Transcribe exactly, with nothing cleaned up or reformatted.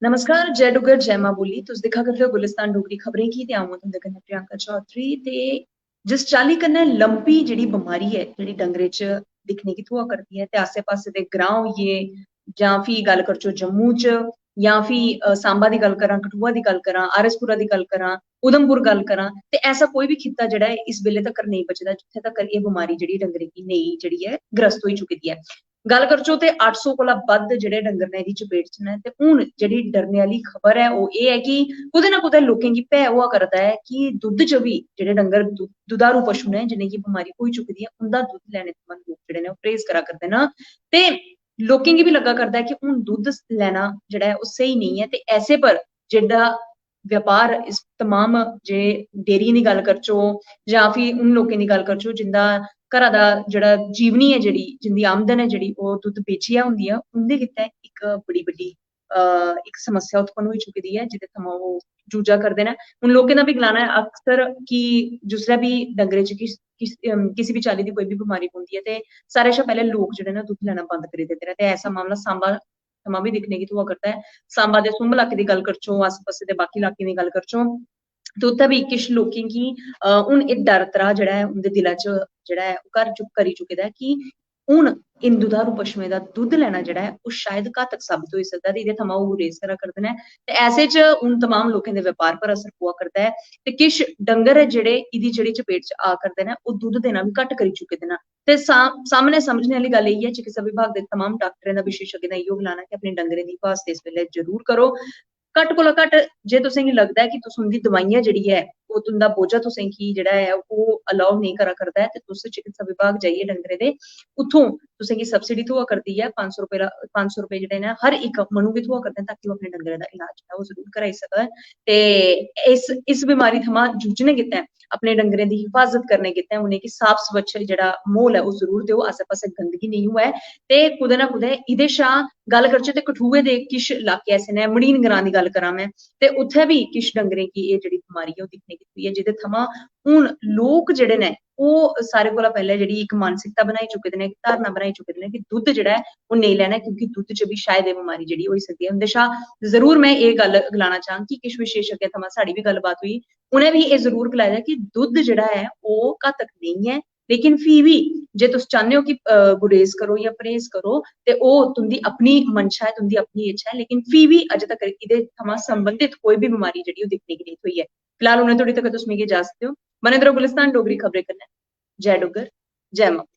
नमस्कार, जय डुग्गर, जय मां बोली। तुस दिक्खा करदे ओ गुलिस्तान डोगरी खबरें गी ते अ'ऊं आं तुं'दे कन्नै प्रियंका चौधरी। ते जिस चाल्ली कन्नै लम्पी जेह्ड़ी बमारी ऐ, जेह्ड़ी डंगरें च दिक्खने गी थ्होआ करदी ऐ, ते आस्सै-पास्सै दे ग्रांऽ होई गे, जां फ्ही गल्ल करचै जम्मू च, जां फ्ही, अ, सांबा दी गल्ल करां, कठुआ दी गल्ल करां, आर एस पुरा दी गल्ल करां, उधमपुर गल्ल करां, ते ऐसा कोई बी खित्ता जेह्ड़ा ऐ इस बेल्ले तक्कर नेईं बचे दा जित्थै तक्कर एह् बमारी जेह्ड़ी डंगरें गी नेईं जेह्ड़ी ऐ ग्रस्त होई चुकी दी ऐ। गल्ल करचै ते अट्ठ सौ कोला बद्ध जेह्ड़े डंगर न एह्दी चपेट च न, ते हून जेह्ड़ी डरने आह्ली खबर ऐ ओह् एह् ऐ कि कुतै ना कुतै लोकें गी भै होआ करदा ऐ कि दुद्ध च बी जेह्ड़े डंगर दु-, दुधारू पशु न जिनेंगी बमारी होई चुकी दी ऐ, उं'दा दुद्ध लैने थमां लोक जेह्ड़े न ओह् परहेज करा करदे न। ते लोकें गी बी लग्गा करदा ऐ कि हून दुद्ध लैना जेह्ड़ा ऐ ओह् स्हेई नेईं ऐ। ते ऐसे पर जेह्ड़ा व्यापार इस तमाम जे डेयरियें दी गल्ल करचै जां फ्ही उन लोकें दी गल्ल करचै जिंदा घरा दा जेह्ड़ा जीवनी ऐ, जेह्ड़ी जिंदी आमदन ऐ, जेह्ड़ी ओह् दुद्ध बेचियै होंदी ऐ, उं'दे गित्तै इक बड़ी बड्डी, अ, इक समस्या उत्पन्न होई चुकी दी ऐ, जेह्दे थमां ओह् जूझा करदे न। उन लोकें दा बी गलाना ऐ अक्सर कि जिसलै बी डंगरे च किस, किस, अम, किसी बी चाल्ली दी कोई बी बमारी पौंदी ऐ ते सारे शा पैह्लें लोक जेह्ड़े न दुद्ध लैना बंद करी दिंदे न। ते ऐसा मामला सांबा थमां बी दिक्खने गी थ्होआ करदा ऐ। सांबा दे सुंब इलाके दी गल्ल करचै, आस्सै-पास्सै दे बाकी इलाकें दी गल्ल करचै, ते उत्थै बी किश लोकें गी, अ, हून एह् डर त्राह जेह्ड़ा ऐ उं'दे दिला च जेह्ड़ा ऐ ओह् घर चुप करी चुके दा ऐ कि हून इन दुधारू पशुएं दा दुद्ध लैना जेह्ड़ा ऐ ओह् शायद घातक साबत होई सकदा ऐ, ते एह्दे थमां ओह् गुरेज करा करदे न। ते ऐसे च हून तमाम लोकें दे व्यापार पर असर पवा करदा ऐ, ते किश डंगर ऐ जेह्ड़े एह्दी जेह्ड़ी चपेट च आ करदे न, ओह् दुद्ध देना बी घट्ट करी चुके दे न। ते सा-, सामनै समझने आह्ली गल्ल इ'यै ऐ, चिकित्सा विभाग दे तमाम डाक्टरें दा, विशेषज्ञें दा इ'यो गलाना कि अपने डंगरें दी हिफाजत इस बेल्लै जरूर करो। घट्ट कोला घट्ट जे तुसेंगी लगदा ऐ कि तुस उं'दी दवाइयां जेह्ड़ी ऐ, ओह् तुं'दा बोझा तुसेंगी जेह्ड़ा ऐ, ओह् allow नेईं करा करदा ऐ, ते तुस चिकित्सा विभाग जाइयै डंगरें दे, उत्थों तुसेंगी subsidy थ्होआ करदी ऐ, पंज सौ रपेऽ दा, पंज सौ रपेऽ जेह्ड़े न, हर इक मनु गी थ्होआ करदे न, ताकि ओह् अपने डंगरें दा इलाज जेह्ड़ा, ओह् जरूर कराई सकन। ते इस, इस बमारी थमां जूझने गित्तै, अपने डंगरें दी हिफाजत करने गित्तै उ'नेंगी साफ स्वच्छ जेह्ड़ा म्हौल ऐ, ओह् जरूर देओ। आस्सै-पास्सै गंदगी नेईं होऐ। ते कुतै ना कुतै एह्दे शा गल्ल करचै ते कठुए दे किश इलाके ऐसे न, मड़ीन ग्रां दी गल्ल करां में, ते उत्थै बी किश डंगरें गी एह् जेह्ड़ी बमारी ऐ, ओह् दिक्खने गी थ्होई ऐ, जेह्दे थमां हून लोक जेह्ड़े न, ओह् सारे कोला पैह्लें जेह्ड़ी इक मानसिकता बनाई चुके दे न, इक धारणा बनाई चुके दे न कि दुद्ध जेह्ड़ा ऐ, ओह् नेईं लैना ऐ, क्योंकि दुद्ध च बी शायद एह् बमारी जेह्ड़ी होई सकदी ऐ। उं'दे शा जरूर में एह् गल्ल गलाना चाह्ङ कि किश विशेषज्ञें थमां साढ़ी बी गल्लबात होई, उ'नें बी एह् जरूर गलाया कि दुद्ध जेह्ड़ा ऐ, ओह् घातक नेईं ऐ, लेकिन फ्ही बी जे तुस चाह्न्ने ओ कि, अ, गुरेज करो जां परहेज करो, ते ओह् तुं'दी अपनी मंशा ऐ, तुं'दी अपनी इच्छा ऐ, लेकिन फ्ही बी अजें तक एह्दे थमां संबंधत कोई बी बमारी जेह्ड़ी ओह् दिक्खने गी नेईं थ्होई ऐ। फिलहाल उ'नें धोड़ी तक तुस मिगी इजाजत देओ। बने दे र'वो गुलिस्तान डोगरी खबरें कन्नै। जय डुग्गर, जय मां।